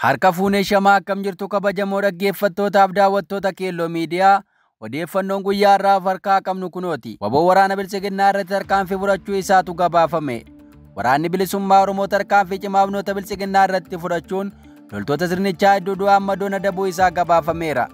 Harka fuunee shamaa akkam jirtu kabajamoo dhaggeeffattootaaf daawwattoota Keelloo Miidiyaa odeeffannoon guyyaa har'aaf harkaa qabnu kunooti. Waboo waraana bilchiginnaa irratti tarkaanfii fudhachuu isaatu gabaafame. Waraanni bilisummaa Oromoo tarkaanfii cimaa humnoota bilchiginnaa irratti fudhachuun loltoota sirnichaa hedduu du'aa amma doona dabuu isaa gabaafameera.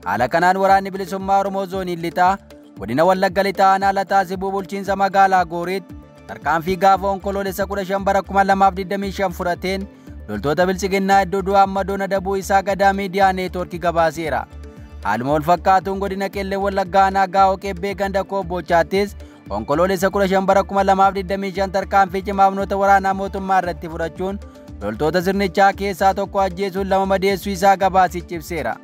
Haala kanaan waraanni bilisummaa Oromoo zoonii lixaa godina Wallagga lixaa aanaa Lataa Sibuu bulchiinsa magaalaa Gooriitti tarkaanfii gaafa onkoloolessa 15 bara 2025 fudhateen loltoota bilchiginnaa hedduu du'aa amma doona dabuu isaa Gadaa Miidiyaa Neetwoorkii gabaaseera. Haaluma wal fakkaatuun godina Qeellee Wallaggaa aanaa Gaa'oo Qeebbee ganda Koobbochaattis onkoloolessa 15 bara 2025 tarkaanfii cimaa humnoota waraanaa mootummaa irratti fudhachuun loltoota sirnichaa keessaa tokko ajjeesuun lama madeessuu isaa gabaasichi ibseera.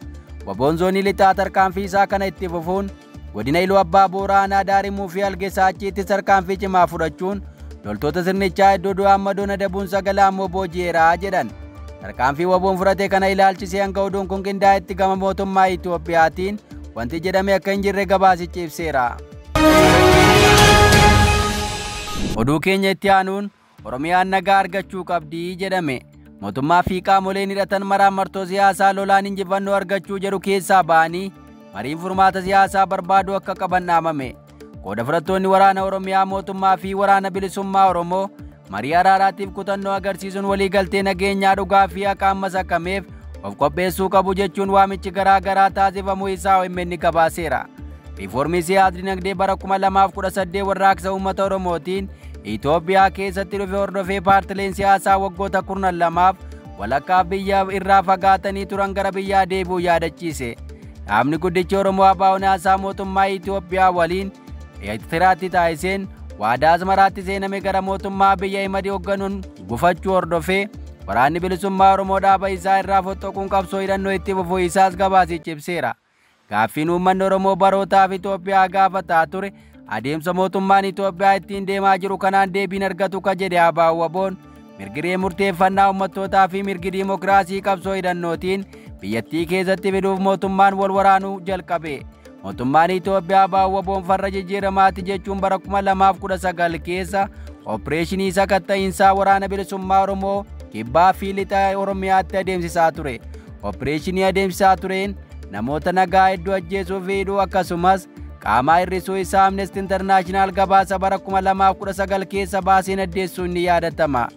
Waboon zoonii lixaa tarkaanfii isaa kana itti fufuun godina Iluu Abbaa Booraa aanaa Daarimuu fi Algeessaachiitti tarkaanfii cimaa fudhachuun loltoota sirnichaa hedduu du'aa amma doona dabuun sagalee ammoo booji'eera jedhan. Tarkaanfii waboon fudhate kana ilaalchisee hanga oduun kun qindaa'etti gama mootummaa Itoophiyaatiin wanti jedhame akka hin jirre gabaasichi ibseera. Oduu keenya itti aanuun Oromiyaan nagaa argachuu qabdi jedhame. Mootummaa fi qaamoleen hidhatan maraan martoo siyaasaa lolaan injifannoo argachuu jedhu keessaa ba'anii mariin furmaata siyaasaa barbaadu akka qaban dhaamame. Qooda fudhattoonni waraana Oromiyaa mootummaa fi waraana bilisummaa Oromoo marii araaraatiif kutannoo agarsiisuun waliigaltee nageenyaa dhugaa fi haqaan masakameef of qopheessuu qabu jechuun waamichi garaa garaa taasifamuu isaa OMN gabaaseera. Riiformii siyaas dinagdee bara 2018 warraaqsa uummata Oromootiin Itoophiyaa keessatti dhufe hordofee paartileen siyaasaa waggoota 12 walakkaa biyya irraa fagaatanii turan gara biyyaa deebi'uu yaadachiise. Dhaabni guddichi Oromoo ABO'n haasaa mootummaa Itoophiyaa waliin Eertiraatti taasiseen waadaa Asmaraatti seename gara mootummaa biyya Ahimad hoogganuun gufachuu hordofee waraanni bilisummaa Oromoo dhaaba isaa irraa fottoquun qabsoo hidhannoo itti fufuu isaas gabaasichi ibseera. Gaaffiin uummanni Oromoo barootaaf Itoophiyaa gaafataa ture adeemsa mootummaan Itoophiyaa ittiin deemaa jiru kanaan deebiin argatu ka jedhe ABO Waboon mirgiree murteeffannaa uummattootaa fi mirgi diimokiraasii qabsoo hidhannootiin biyyattii keessatti fiduuf mootummaan wal waraanuu jalqabe. Mootummaan Itoophiyaa ABO Waboon farra jijjiiramaati jechuun bara 2019 keessa opereeshinii sakatta'iinsaa waraana bilisummaa Oromoo kibbaa fi lixa Oromiyaatti adeemsisaa ture. Opereeshinii adeemsisaa tureen namoota nagaa hedduu ajjeesuu fi hidhuu akkasumas qaamaa hir'isuu isaa Amnesty International gabaasa bara 2019 keessa baaseen addeessuun ni yaadatama.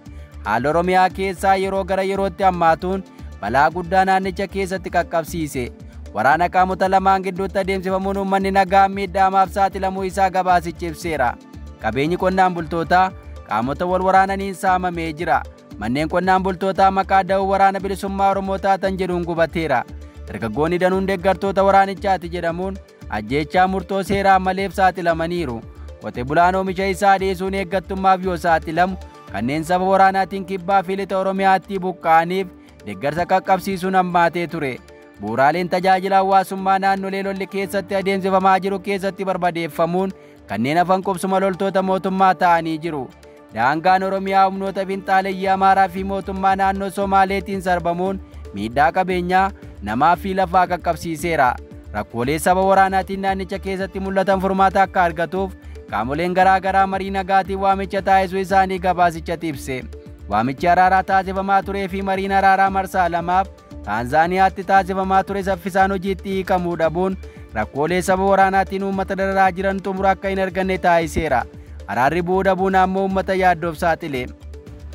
Haalli Oromiyaa keessaa yeroo gara yerootti hammaatuun balaa guddaa naannicha keessatti qaqqabsiise. Waraana qaamota lamaan gidduutti adeemsifamuun uummanni nagaa miidhaamaaf saaxilamuu isaa gabaasichi ibseera. Qabeenyi qonnaan bultootaa qaamota wal waraananiin saamamee jira. Manneen qonnaan bultootaa maqaa da'oo waraana bilisummaa Oromoo taatan jedhuun gubateera. Dargaggoonni danuun deeggartoota waraanichaati jedhamuun ajjeechaa murtoo seeraa maleef saaxilamaniiru. Qote bulaan oomisha isaa dhiyeessuun eeggattummaaf yoo saaxilamu kanneen saba waraanaatiin kibbaa fi lixa Oromiyaatti buqqa'aniif deeggarsa qaqqabsiisuun hammaatee ture. Bu'uuraaleen tajaajila hawaasummaa naannolee lolli keessatti adeemsifamaa jiru keessatti barbadeeffamuun kanneen hafan qubsuma loltoota mootummaa ta'anii jiru. Daangaan Oromiyaa humnoota finxaaleyyii Amaaraa fi mootummaa naannoo Somaaleetiin sarbamuun miidhaa qabeenyaa namaa fi lafaa qaqqabsiiseera. Rakkoolee saba waraanaatiin naannicha keessatti mul'atan furmaata akka argatuuf qaamoleen garaa garaa marii nagaatiin waamicha taasisuu isaanii gabaasichatti ibse. Waamichi araaraa taasifamaa turee fi mariin araaraa marsaa lamaaf Taanzaaniyaatti taasifamaa ture saffisaan hojiitti hiikamuu dhabuun rakkoolee saba waraanaatiin uummata dararaa jiran xumura akka hin arganne taasiseera. Araarri bu'uu dhabuun ammoo uummata yaaddoof saaxile.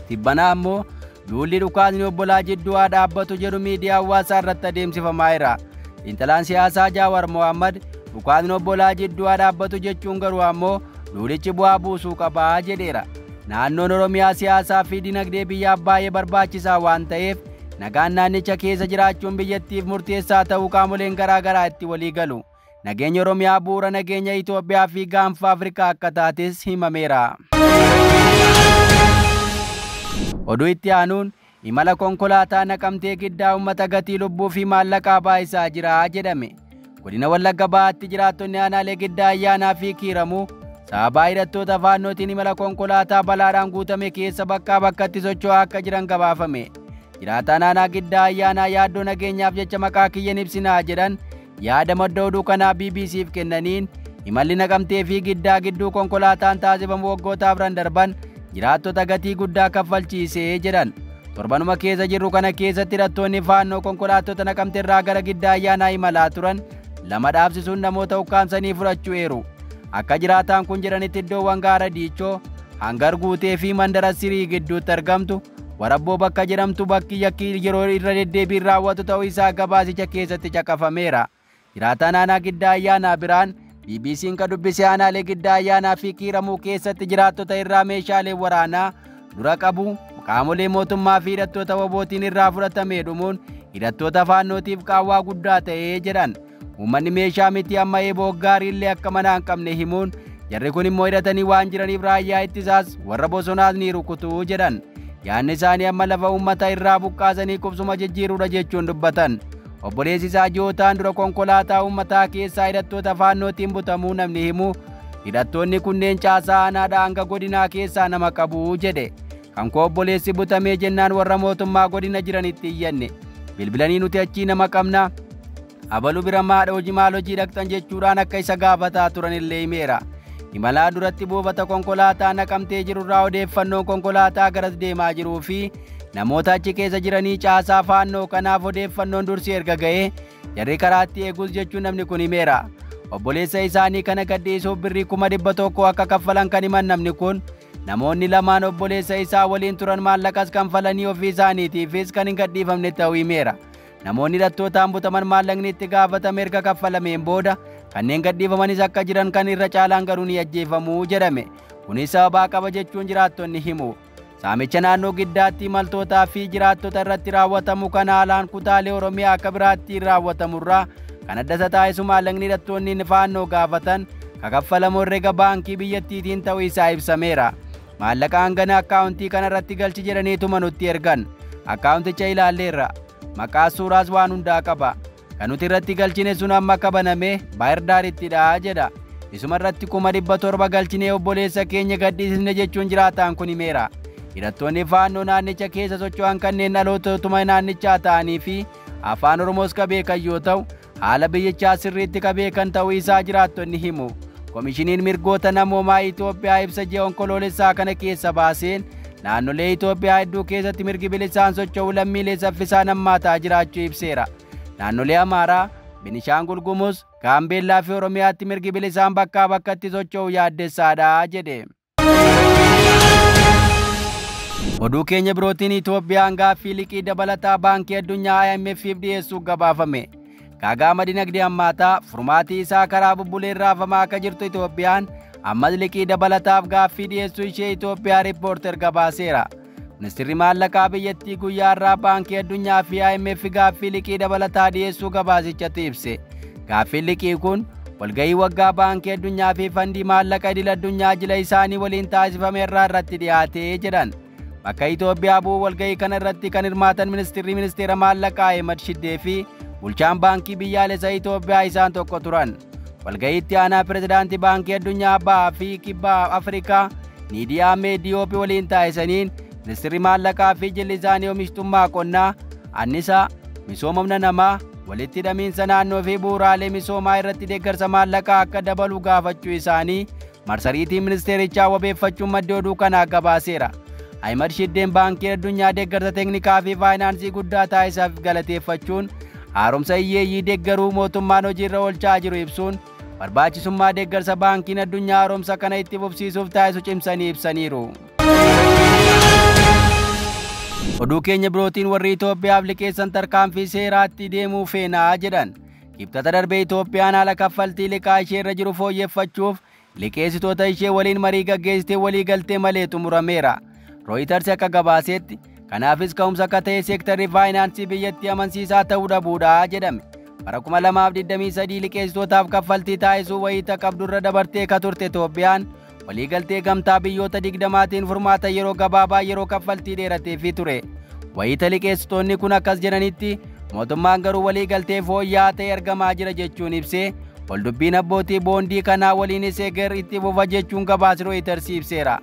Tibbanaa ammoo duulli dhukaasni obbolaa jidduu haa dhaabbatu jedhu miidiyaa hawaasaa irratti adeemsifamaa jira. Xiinxalaan siyaasaa Jaawar Mohammad dhukaasni obbolaa jidduu haa dhaabbatu jechuun garuu ammoo duulichi bu'aa buusuu qabaa jedheera. Naannoon Oromiyaa siyaasaa fi dinagdee biyyaaf baay'ee barbaachisaa waan ta'eef nagaan naannicha keessa jiraachuun biyyattiif murteessaa ta'uu qaamoleen garaa garaa itti walii galu. Nageenya Oromiyaa bu'uura nageenya Itoophiyaa fi gaanfa Afrikaa akka taates himameera. Oduu itti aanuun imala konkolaataa naqamtee giddaa uummata gatii lubbuu fi maallaqaa baay'isaa jira jedhame. Godina Wallagga Bahaatti jiraattonni aanaalee giddaa ayyaanaa fi kiiramuu sababa hidhattoota faannootiin imala konkolaataa balaadhaan guutame keessa bakkaa bakkatti socho'aa akka jiran gabaafame. Jiraataan aanaa giddaa ayyaanaa yaaddoo nageenyaaf jecha maqaa kiyyan ibsinaa jedhan yaada madda oduu kanaa BBC'f kennaniin imalli naqamtee fi giddaa gidduu konkolaataan taasifamu waggoota afran darban jiraattota gatii guddaa kaffalchiisee jedhan. Torbanuma keessa jirru kana keessatti hidhattoonni Faannoo konkolaattota Naqamte irraa gara Giddaa Ayyaanaa imalaa turan lama dhaabsisuun namoota ukkaamsanii fudhachuu eeru. Akka jiraataan kun jedhanitti iddoowwan gaara Diichoo, Hangar Guutee fi Mandara Sirii gidduutti argamtu Warabboo bakka jedhamtu bakki yakki yeroo irra deddeebiin raawwatu ta'uu isaa gabaasicha keessatti caqafameera. Jiraataan aanaa Giddaa Ayyaanaa biraan BBC'n kan dubbise aanaalee Giddaa Ayyaanaa fi Kiiramuu keessatti jiraattota irraa meeshaalee waraanaa dura qabu qaamolee mootummaa fi hidhattoota wabootiin irraa fudhatamee dhumuun hidhattoota Faannootiif qaawwaa guddaa ta'ee jedhan. Uummanni meeshaa miti amma eeboo gaariillee akka mana hin qabne himuun jarri kun immoo hidhatanii waan jiraniif raayyaa ittisaas warra bosonaas ni rukutu jedhan. Yaadni isaanii amma lafa uummata irraa buqqaasanii qubsuma jijjiiruudha jechuun dubbatan. Obboleessi isaa ji'ootaan dura konkolaataa uummataa keessaa hidhattoota Faannootiin butamuu namni himu hidhattoonni kunneen caasaa aanaadhaa hanga godinaa keessaa nama qabu jedhe. Kan koo obboleessi butamee jennaan warra mootummaa godina jiranitti iyyanne. Bilbilanii nuti achii nama qabna. Abalu bira maadha hojii maal hojii dhaqxan jechuudhaan akka isa gaafataa turan illee himeera. Imalaa duratti buufata konkolaataa Naqamtee jirurraa odeeffannoon konkolaataa garas deemaa jiruu fi namoota achi keessa jiranii caasaa Faannoo kanaaf odeeffannoon dursi erga ga'ee jarri karaatti eegus jechuun namni kun himeera. Obboleessa isaanii kana gadhiisuuf birrii 100,000 akka kaffalan kan himan namni kun namoonni lamaan obboleessa isaa waliin turan maallaqas kanfalanii ofii isaaniitiifis kan hin gadhiifamne ta'uu himeera. Namoonni hidhattootaan butaman maallaqni itti gaafatame erga kaffalameen booda kanneen gadhiifamanis akka jiran kan irra caalaan garuu ni ajjeefamuu jedhame. Kunis sababaa qaba jechuun jiraattonni himu. Saamicha naannoo Giddaatti imaltootaa fi jiraattota irratti raawwatamu kan haalaan kutaalee Oromiyaa akka biraatti raawwatamurraa kan adda isa taasisu maallaqni hidhattoonni Faannoo gaafatan kakaffalamu herrega baankii biyyattiitiin ta'uu isaa ibsameera. Maallaqa hangana akkaawuntii kanarratti galchi jedhaniituma nutti ergan. Akkaawunticha ilaalleerra. Maqaa suuraas waan hundaa qaba. Kan nuti irratti galchine sun amma akka baname Baahirdaarittidha jedha. Isuma irratti 700,000 galchinee obboleessa keenya gadhiisne jechuun jiraataan kun himeera. Hidhattoonni Faannoo naannicha keessa socho'an kanneen dhalootuma naannichaa ta'anii fi afaan Oromoos ka beekan yoo ta'u haala biyyichaa sirriitti ka beekan ta'uu isaa jiraattonni himu. Komishiniin mirgoota namoomaa Itoophiyaa ibsa ji'a Onkoloolessaa kana keessa baaseen naannolee Itoophiyaa hedduu keessatti mirgi bilisaan socho'uu lammiilee saffisaan hammaataa jiraachuu ibseera. Naannolee Amaaraa, Beenishaangul Gumuz, Gaambeellaa fi Oromiyaatti mirgi bilisaan bakkaa bakkatti socho'uu yaaddessaadha jedhe. Oduu keenya birootiin Itoophiyaan gaaffii liqii dabalataa baankii addunyaa IMF'if dhiyeessuuf gabaafame. Gaaga'ama dinagdee hammaataa furmaatii isaa karaa bubbuleen raafamaa akka jirtu Itoophiyaan ammas liqii dabalataaf gaaffii dhiyeessuu ishee Itoophiyaa riippoorter gabaaseera. Ministeerri maallaqaa biyyattii guyyaa har'aa baankii addunyaa fi IMF gaaffii liqii dabalataa dhiyeessuu gabaasichatti ibse. Gaaffiin liqii kun walgahii waggaa baankii addunyaa fi fandii maallaqa idil addunyaa jila isaanii waliin taasifame irraa irratti dhiyaatee jedhan. Bakka Itoophiyaa bu'uu walgahii kana irratti kan hirmaatan ministeerri ministeera maallaqaa Ahimad Shiddee fi bulchaan baankii biyyaalessaa Itoophiyaa isaan tokko turan. Walgahiitti aanaa pirezidaantii baankii addunyaa bahaa fi kibbaa Afrikaa Niidiyaa Meediyoopi waliin taasisaniin ministeerri maallaqaa fi jilli isaanii oomishtummaa qonnaa, annisaa, misooma humna namaa, walitti hidhamiinsa naannoo fi bu'uuraalee misoomaa irratti deeggarsa maallaqaa akka dabalu gaafachuu isaanii marsariitii ministeerichaa wabeeffachuun maddi oduu kanaa gabaaseera. Ahimad Shiddeen baankii addunyaa deeggarsa teeknikaa fi faayinaansii guddaa taasisaaf galateeffachuun haaromsa hiyyeeyyii deeggaruu mootummaan hojiirra oolchaa jiru ibsuun barbaachisummaa deeggarsa baankiin addunyaa haaromsa kana itti fufsiisuuf taasisu cimsanii ibsaniiru. Oduu keenya birootiin warri Itoophiyaaf liqeessan tarkaanfii seeraatti deemuu feenaa jedhan. Kibxata darbee Itoophiyaan haala kaffaltii liqaa ishee irra jiru fooyyeffachuuf liqeessitoota ishee waliin marii gaggeessitee walii galtee malee xumurameera. Rooyiters akka gabaasetti kanaafis ka'umsa akka ta'e seektarri faayinaansii biyyattii amansiisaa ta'uu dhabuudha jedhame. Bara 2023 liqeessitootaaf kaffaltii taasisuu wayiita qabdurra dabartee ka turte Itoophiyaan waliigaltee gamtaa biyyoota 20tiin furmaata yeroo gabaabaa yeroo kaffaltii dheerateefii ture. Wayiita liqeessitoonni kun akkas jedhanitti mootummaan garuu waliigaltee fooyya'aa ta'e argamaa jira jechuun ibsee waldubbiin abbootii boondii kanaa waliinis eegar itti fufa jechuun gabaasa Rooyiters ibseera.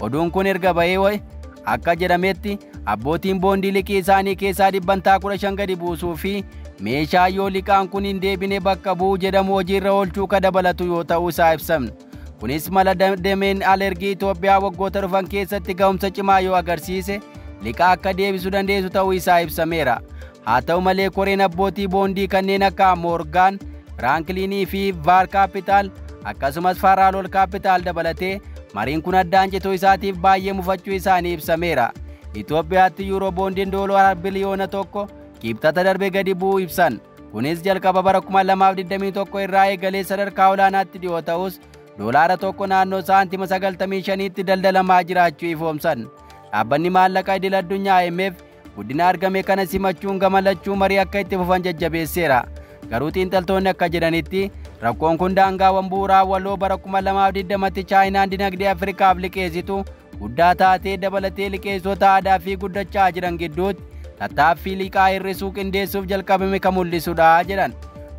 Oduun kun erga bahee akka jedhametti abbootiin boondii liqii isaanii keessaa 15% gadi buusuu fi meeshaa yoo liqaan kun hin deebine bakka bu'u jedhamu hojiirra oolchuu ka dabalatu yoo ta'uu isaa ibsamne. Kunis mala dameen alergii Itoophiyaa waggoota dhufan keessatti ga'umsa cimaa yoo agarsiise liqaa akka deebisuu dandeessu ta'uu isaa ibsameera. Haa ta'u malee koreen abbootii boondii kanneen akka Moorgaan, Firaankilinii fi Vaar Kaapitaal akkasumas Faaraalool Kaapitaal dabalatee mariin kun addaan cituu isaatiif baay'ee mufachuu isaanii ibsameera. Itoophiyaatti yuuroo boondiin doolaara biliyoona 1 kibxata darbe gadi bu'uu ibsan. Kunis jalqaba bara 2021 irraa eegalee sadarkaa olaanaatti dhiyoo ta'us doolaara 1 naannoo saantima 95tti daldalamaa jiraachuu ifoomsan. Dhaabbanni maallaqa idil addunyaa IMF guddina argame kana simachuun gamalachuu marii akka itti fufan jajjabeesseera. Garuu xiinxaltoonni akka jedhanitti rakkoon kun daangaawwan bu'uuraa waloo bara 2020tti Chaayinaan dinagdee Afrikaaf liqeessitu guddaa taatee dabalatee liqeessota aadaa fi guddachaa jiran gidduutti tattaaffii liqaa hir'isuu qindeessuuf jalqabame kan mul'isudha jedhan.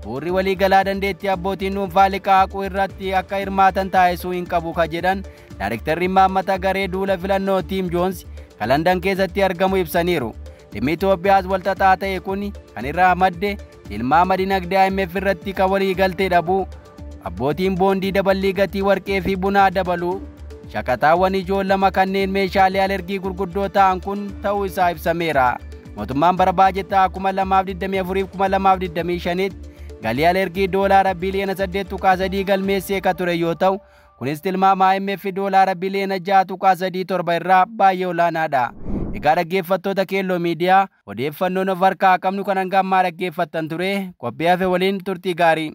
Bu'uurri waliigalaa dandeettii abbootiin dhuunfaa liqaa haquu irratti akka hirmaatan taasisuu hin qabu ka jedhan Daayirektarri imaammata garee duula filannoo Tiim Joons kan Landan keessatti argamu ibsaniiru. Dhimmi Itoophiyaas walxaxaa ta'e kun kan irraa madde tilmaama dinagdee IMF irratti kan waliigaltee dhabuu, abbootiin boondii daballii gatii warqee fi bunaa dabaluu, shaqataawwan ijoo lama kanneen meeshaalee alergii gurguddoo ta'an kun ta'uu isaa ibsameera. Mootummaan bara baajetaa 2024 2025 galii alergii doolaara biliyoona 8.3 galmeessee ka ture yoo ta'u, kunis tilmaama IMF doolaara biliyoona 6.37 irraa baay'ee olaanaadha. Egaa dhaggeeffattoota Keelloo Miidiyaa, odeeffannoon of harkaa qabnu kan hanga ammaa dhaggeeffattan ture. Qophii hafe waliin turtii gaarii.